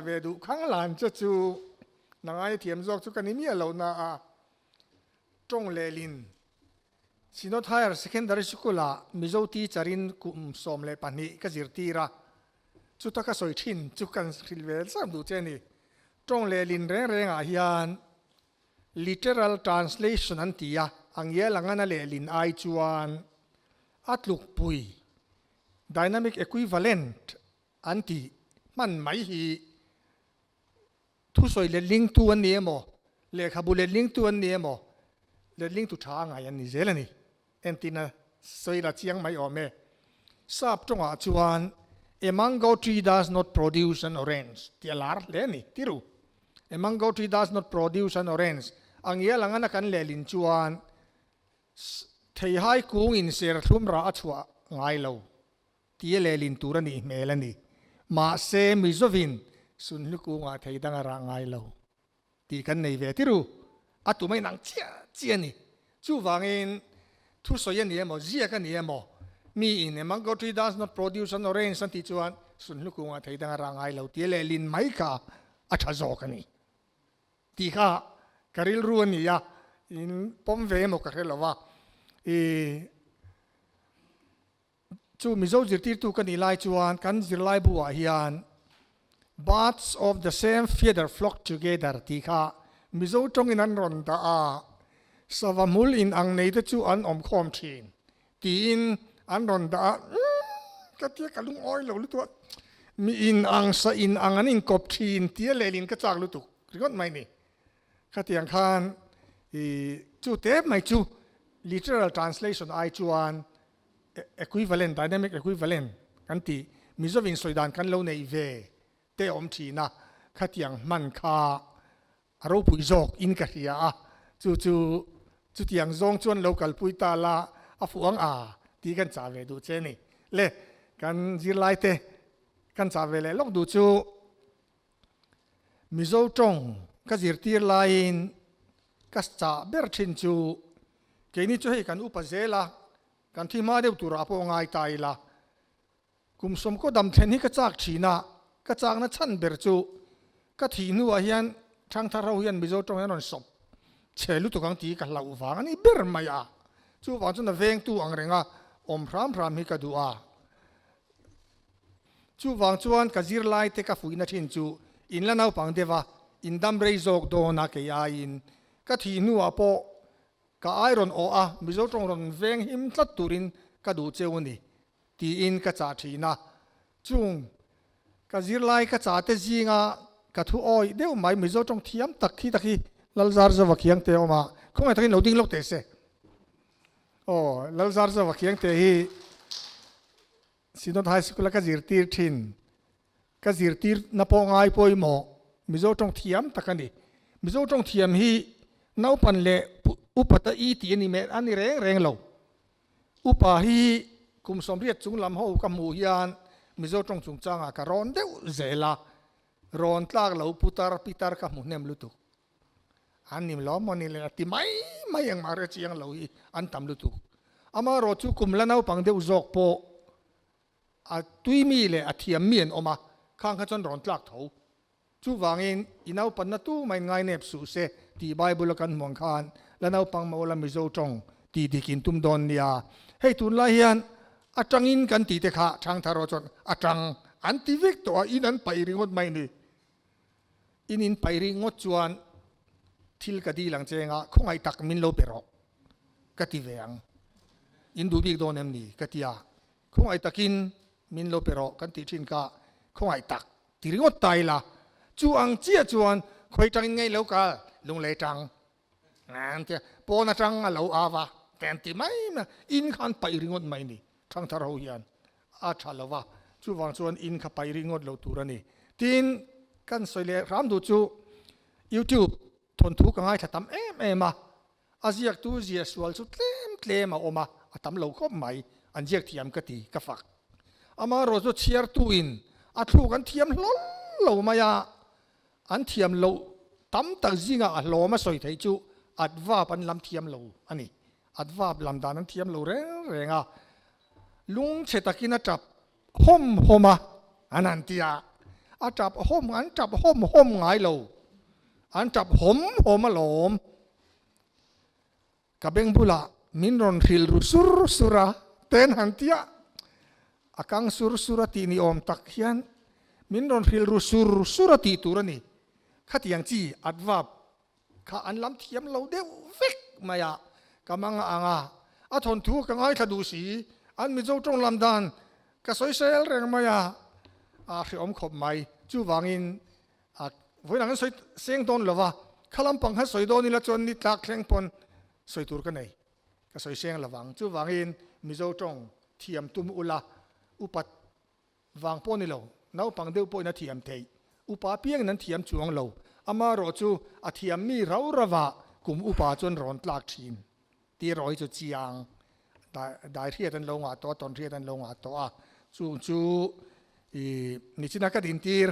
Ve duh khang lan che chu nangai thiam zawk chu ka ni miah lo na a, tawng lehlin Synod Higher Secondary School ah Mizo teacher in kum 12 ka zirtir a, chuta ka sawi thin chu kan hrilh ve zauh duh che a ni. Tawng lehlin reng reng ah hian literal translation an ti a, a ngial ang an a lehlin ai chuan a tlukpui, dynamic equivalent, An ti hman mai hi thusawi letlingtu an ni emaw, lehkhabu letlingtu an ni emaw, letlingtu tha a ngai an ni zel a ni. Entina sawi la chiang mai awm e. Sap tawngah chuan A mango tree does not produce an orange tih a lar hle a ni, ti ru. A mango tree does not produce an orange a ngial ang ana kan lehlin chuan theihai kungin serthlum rah a chhuah ngai lo. Tia lehlin tur a nih hmel a ni. Mahse, Mizovin Sunhlu kungah thei dang a rah ngai lo tih kan nei ve tir u. A tum a inang chiah chiah a ni. Chuvangin, thusawi a ni emaw, ziak a ni emaw, miin a mango tree does not produce an orange an tih chuan Sunhlu kungah thei dang a rah ngai lo tia lehlin mai kha a tha zawk a ni tih kha ka rilru a ni a, in pawm ve emaw ka hre lo va. I. Chu Mizo zirtirtu ka nih lai chuan kan zirlaibu ah hian Birds of the same feather flock together tih kha Mizo tawngin an rawn dah a, sava hmul in ang nei te chu an awm khawm thin tiin an rawn dah a, umm ka tia ka lungawi lo lutuk a, mi in ang sa in ang an inkawp thin tia lehlin ka chak lutuk ringawt mai ni. Khatiang khan i chu te mai chu literal translation ai chuan equivalent, dynamic equivalent kan tih Mizovin sawi dan kan lo neih ve te awm thin a, khatiang hman kha a ropui zawk in ka hria a, chu chu chutiang zawng chuan lo kalpui ta la a fuh ang a tih kan chah ve duh che a ni. Le kan zirlai te kan chah ve leh lawk duh chu Mizo tawng ka zirtir laiin ka chah ber thin chu keini chu hei kan upa zel a, kan thi hma deuh turah pawh ngai ta ila. Kum sawmkaw dam thlen hi ka chak thin a, ka chakna chhan ber chu ka thih hnuah hian Thangthar ho hian Mizo tawng hian rawn sawp chhe lutuk ang tih ka hlauh vang a ni ber mai a. Chuvang chuan a vengtu ang renga awm hram hram hi ka duh a. Chuvang chuan ka zirlai te ka fuihna thin chu in la naupang deuh a, in dam rei zawk dawn a kei aiin ka thih hnuah pawh ka ai rawn awh a, Mizo tawng rawn veng him tlat turin ka duh cheu a ni tiin ka chah thin a. Chung ka zirlai ka chah te zinga ka thu awih deuh mai Mizo tawng thiam tak khi tak hi Lalzarzova Khiangte a awm a, khawngaih takin lo ding lawk teh se. Aw Lalzarzova Khiangte hi Synod High School a ka zirtir thin. Ka zirtir na pawh ngai pawimawh Mizo tawng thiam tak a ni. Mizo tawng thiam hi naupan leh upa ta i tih a ni meh a ni reng reng lo. Upa hi kum 80 chung lam ho ka hmuh hian Mizo tawng chungchangah ka rawn deuh zel a, rawn tlak lo putar pitar ka hmu hnem lutuk. An nim lo maw ni le a ti mai mai engmah hre chiang lo hi an tam lutuk. Amaherawh chu kum la naupang deuh zawk pawh a tui mi leh a thiam mi an awm a, khang kha chuan rawn tlak tho. Chuvangin i naupanna tu mai ngai nep suh se tih Bible a kan hmuh ang khan la naupang maw la Mizo tawng tih dik in tum dawn nia. Hei tunlai hian atangin kan tih te kha Thangthar erawh chuan atang an ti vek tawh a, in an paih ringawt mai ni. In in paih rih ngawt chuan thil ka dil ang che anga khawngaih tak min lo pe rawh ka ti ve ang. In duh bik dawn em ni ka ti a, khawngaih takin min lo pe rawh kan tih thin kha khawngaih tak ti ringawt ta ila chu ang chiah chuan khawi tangin ngei lo kal lunglei tang an tia pawn atang a lo au a te an ti mai mai a, in khan paih ringawt mai ni thangthar ho hian a tha lo va, chuvang chuan in kha paih ringawt lo tur a ni. Tin, kan sawi leh hram duh chu YouTube thawnthu ka ngaithla tam em em a, a ziaktu zia sual chu tlem tlem a awm a, a tam lo khawp mai, an ziak thiam ka ti, ka fak. Amaherawh chu chhiartuin a thluk an thiam hlawl lo mai a, an thiam loh tam tak zingah a hlawm a sawi theih chu adverb an lam thiam lo a ni. Adverb lam dan an thiam lo reng reng a, lungchhe takin a tap hawm hawm a, an han ti a. A tap hawm an tap hawm hawm ngai lo. An tap hawm hawm alawm. Ka beng bulah min rawn hrilh ru sur sur a, ten han tia a kang sur sur a tih ni awm tak hian min rawn hrilh ru sur sur a tih tur a ni. Khatiang chi adverb kha an lam thiam lo deuh vek mai a, ka mang a ang a, a thawnthu ka ngaithla duh si, an Mizo tawng lam dan ka sawi sel reng mai a, a hrehawm khawp mai. Chuvangin a vawiin ang sawi seng dawn lo va, kha lampang kha sawi dawn ila chuan ni tlak thleng pawn sawi tur ka nei, ka sawi seng lo vang. Chuvangin Mizo tawng thiam tum ula, upat Vang pawh ni lo, naupang deuh pawhin a thiam theih. Upa apiangin an thiam chuang lo. Amaherawh chu a thiam mi rau rauah kum upa chuan rawn tlak thin tih erawh hi chu chiang dai hriat an lo ngah tawh a, tawn hriat an lo ngah tawh a. Chung chu i nichina ka dintir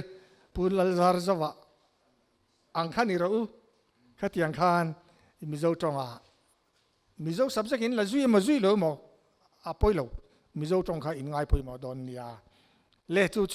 Pu Lalzarzova ang kha ni rawh u. Khatiang khan Mizo tawngah Mizo subject in la zui emaw zui lo emaw a pawi lo, Mizo tawng kha in ngai pawimawh dawn nia. Le chu chu.